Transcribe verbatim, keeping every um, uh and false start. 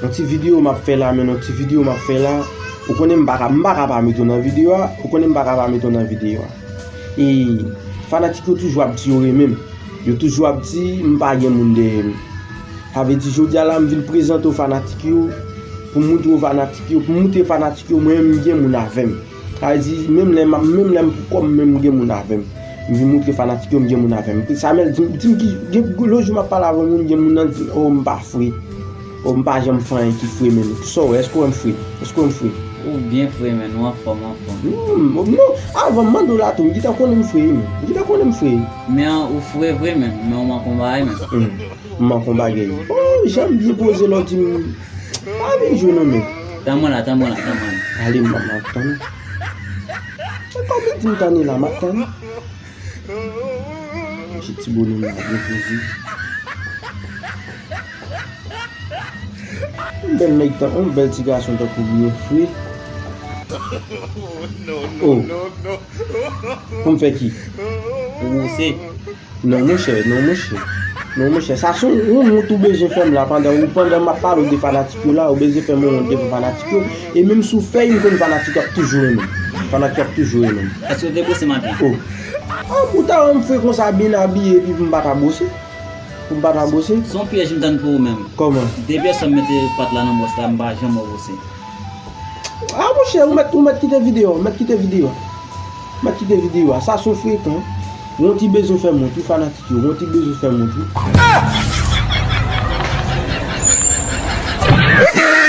Yon ti videyo m ap fè la, men yon ti videyo m ap fè la. Ou konnen m pa ka, m pa ka pa mete w nan videyo a. Ou konnen m pa ka pa mete w nan videyo a. E fanatik yo toujou ap di yo renmen m. Yo toujou ap di m pa gen moun dèyè m. Sa vle di jodi a la m vin prezante w fanatik yo, pou m montre w fanatik yo, pou m montre fanatik yo mwen menm m gen moun avè m. Sa vle di menm lè m ap, menm lè m pou kò m menm m gen moun avè m. M vin montre fanatik yo m gen moun avè m. Samèl di m, di m ki gen lòt jou m ap pale avè yon moun, gen moun nan di m, "Oh, m pa fre. Oh, m pa janm fè anyen ki fre menm." Kisa w wè? Èske w wè m fre? Èske w wè m fre? Ou byen fre, men ou anfòm, anfòm. Non, non, avan m mande w la tou, m gentan konnen m fre, men. M gentan konnen m fre. Men ou fre vre, men, men ou manke yon bagay, men. Hmm. M manke yon bagay. Oh, jan m byen poze lè w di m. Pa vin jwe non, men. Tann mwen la, tann mwen la, tann mwen la. Ale, m ap tann. Ou pa vin di m tann la, m ap tann. Ti, ti bonòm la byen poze. Yon bèl nèg tan, yon bèl ti gason tankou m yo fre. Oh. Pou m fè ki? Ou se. Non, monchè, non, monchè. Non, monchè, sa se yon wont ou bezwen fè m la pandan ou, pandan m ap pale w de fanatik yo la, ou bezwen fè m yon wont devan fanatik yo. E menm si w fè y, m konn fanatik yo ap toujou renmen m. Fanatik yo ap toujou renmen m. Èske w te bwose maten? Oh. Ah, ou ta wè m fre konsa, byen abiye, epi pou m pa ta bwose? Pou m pa ta bwose? Se yon pyèj m tann pou ou menm. Kòman? De pyès m mete pat la nan bwòs la, m pa janm wè w bwose. Ah, monchè, ou mèt, ou mèt kite videyo a, ou mèt kite videyo a. Ou mèt kite videyo a. Sa se yon frekan. Yon ti bezwen fè m wont, wi, fanatik yo. Yon ti bezwen fè m wont, wi.